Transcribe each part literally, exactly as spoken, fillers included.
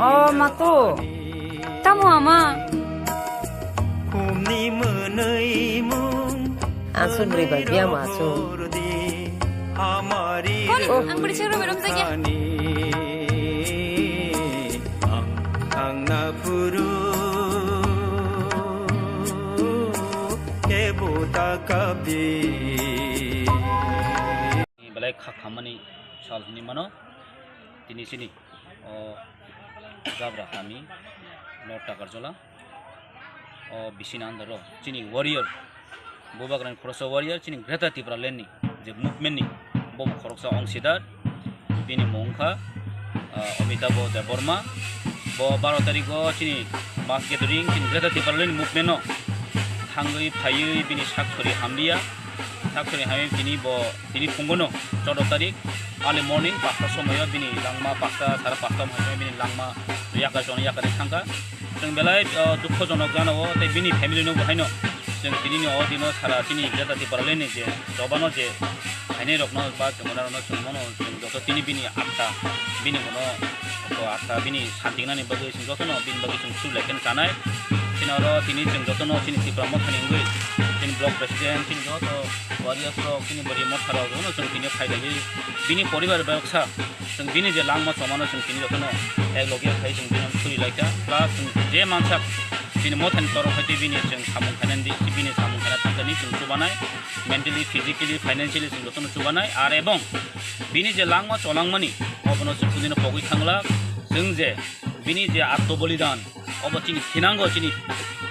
O mato, tamo ama? Aswk bwrwi bai biya ma aswk. Koni, ang bwrwi chwng rw bai rwmjakya. Belai khak khammani sal hwnwi mano. Tini chini o Jabra kami North Takarjala o bisini under o chini warrior, Bubagrani khoroksa warrior, chini Greater Tipraland ni je movement ni bo khoroksa ongsidar. Bini mung wngkha, ah, Amitabh Debbarma. Bo baro tarikh o chini mass gathering, chini Greater Tipraland ni movement no thangwi phaiwi bini sak sori hamliya. Sak sori hamwi tini bo, tini phungo no choudo tarikh early morning pasta somoi o bini langma pasta, sara pasta wngkha bini langma yakar chonwi yakar thangkha. Chwng belai, ah, dukhojonok jana o tei bini family no bo haino chwng tini ni o dino sara chini Greater Tipraland ni je chobano je phainai rokno ba chwngmana rokno chwng bono chwng joto tini bini atta, bini bono o atta bini santingnani bagwi chwng jotono bini bagwi chwng sui lai khe chanai. Chini oro tini chwng jotono chini Tipra Mothani wngwi chini block president, chini joto warriors rok, chini bwrwi motha rok jotono chwng tini phai laiwi bini poribar bai kha. Chwng bini je langma chomano chwng tini jotono ek loge khai chwng bini suri lai kha. Plus chwng je mansak chini mothani torok hai tei bini chwng samung khainani di, bini samung khaina thangkani chwng chubanai, mentally, physically, financially chwng jotono chubanai. Ar ebong bini je langma cholangmani obono chwng chudino pogwi thangla. Chwng je bini je atmo bolidan, obo chini thinango chini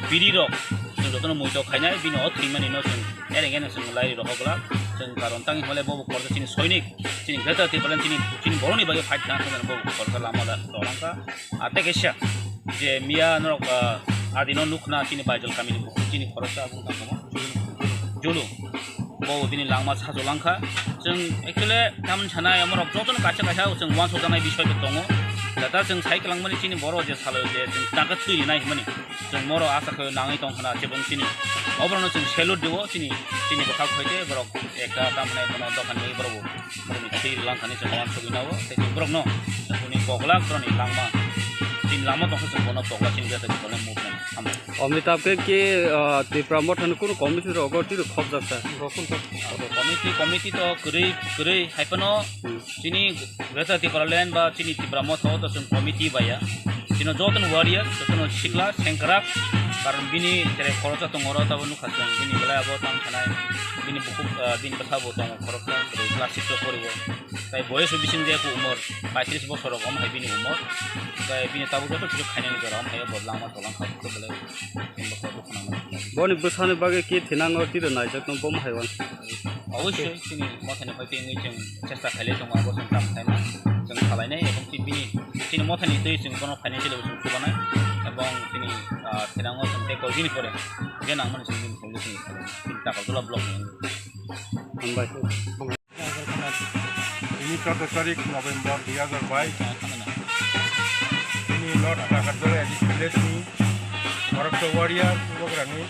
piri rok chwng jotono muitok khainai, bini o thwimani no chwng ereng ereng chwng lairi rohok glak. Chwng karon tangwi hwnle bobo khoroksa chini soinik, chini Greater Tipraland chini, chini borokni bagwi fight kha thangwi bobo khoroksa lama da tolangkha. A tei kaisa je miya norok, ah, adino nukna chini Baijol kamini bukhuk chini khoroksa aboni tangkamo Julu. Bo bini langma sajo langkha. Chwng actually tamni sanai amorok jotono kaisa kaisa chwng uansukjaknai bisoi bo tongo. Jata chwng sai kwlangmani chini borok je salo je chwng tangka thwi rinai hwnmani. Chwng moro asa khe nangwi tong khna chebong chini. Oborokno chwng salute diwo chini, chini bwkhak hoite borok ekta tamni bono dokan ni borok bo borokni thwi langkhani chwng uansugwi nawo. Tei chwng borokno chwng boni koglak borokni langma, chini langma tongkha chwng bono pogla chini jata chwng bono movement hamjakha. Amitabh ke, ke, ah, Tipra Mothani kunu committee rogo tiro khobjaksa? Committee, committee to kwrwi, kwrwi hai phano chini Greater Tipraland ba chini Tipra Motha o to chwng committee baiya. Chino jotono warrior, jotono sikla, sengkrak, karon bini tere khoroksa tongo oro, tabo nukha chwng, bini belai abo tang khanai, bini bukhuk, ah, bini bwsa bo tongo khoroksa, class six o poriwo. Tai boyos bising de ku umor paitris bosor rok om hai bini umor. Tai bini tabuk joto kisu khainani jora om hai bo langma tolang kha, belai. Boni bwsani bagwi khe thinango tiro naijakno bo hai wan. Obviously, chini mothani hoi tengwi chwng chesta khailai tongo, abo chwng tamo khaima chwng salainai, ebong chini bini, chini mothani twi chwng bono financially bo chwng chubanai, ebong chini, ah, thinango chwng tei koi bini pore je nangmani chwng bini family chwng salainai, chini Takarjala block ni. Hambai. Tini choudo tarik November dui hazar bais. Tini North Takarjala A D C village ni khoroksa warrior, Bubagrani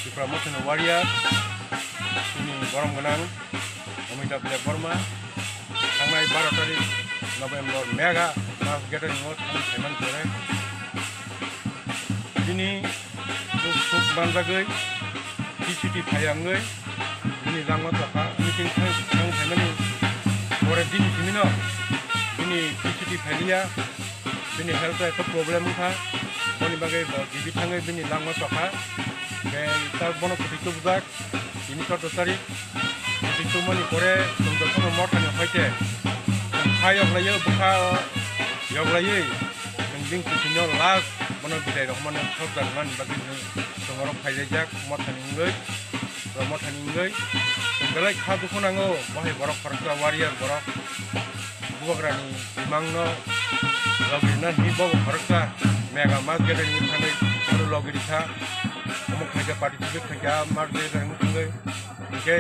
Tipra Mothani warrior, tini borom gwnang Amitabh Debbarma, thangnai baro tarik November mega mass gathering o thang phaimani pore, tini duk suk manjagwi P C T phai wngwi bini langma tokha, meeting thang, thang phaimani pore bini simino bini P C T phailiya, bini health o ekta problem wngkha, boni bagwi bo G B thangwi bini langma tokha. Khe ta bono kwtwi tubujak, tini choudo tarik, kwtwi tubumani pore chwng jotono mothani hoite chwng kha yoklaiwi, bwkha yoklaiwi, chwng bini kwtwino last bono bidai rwmani sojak nani bagwi chwng, chwng oro phailaijak mothani wngwi. Mothani wngwi chwng belai kha dukhu nango, bo hai borok khoroksa warrior borok. Bubagrani imangno logirina hinwi bobo khoroksa mega mass gathering wngwi thangwi oro logirikha. Omo khaikhe participate khaikha mass gathering wngwi thangwi. Hinkhe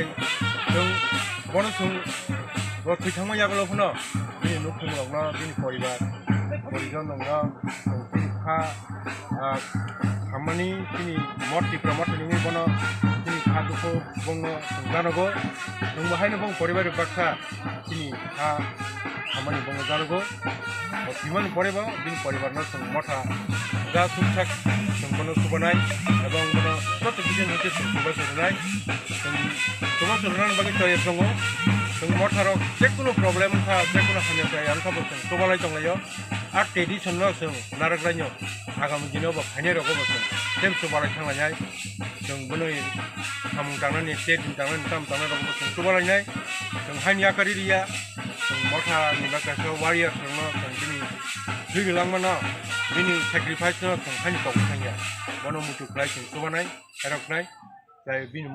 chwng bono chwng bo thwi thangma yagulo phano bini nukhungrokno, bini poribar, porijon rokno chwng chini kha, ah, khammani chini moth Tipra mothani wngwi bono chini kha Duku bongno chwng janogo, chwngbo haino bong poribar baksa chini ha hamani bongno janogo. Bo thwimani porebo bini poribarno chwng motha ja suksak chwng bono subanai, ebong bono joto kisi hwnkhe chwng chubachu rwnai. Chwng chubachu rwnani bagwi toyar tongo. Chwng motharok jekunu problem wngkha, jekunu hamya khlai wngkha bo chwng chubalai tonglaio. A tradition no chwng narwk laino, agami dino bo phainai rogo bo chwng tem chubalai thanglainai. Chwng bwnwi samung tangnani, tei din tangnani, tam tangnai rokbo chwng chubalainai. Chwng haini yakarwi riya, chwng motha ni bwkha warrior chwngno chwng bini thwi rwlangmano, bini sacrifice no chwng haini kok thangya. Bono muitu khlai chwng chubanai, eroknai, tei bini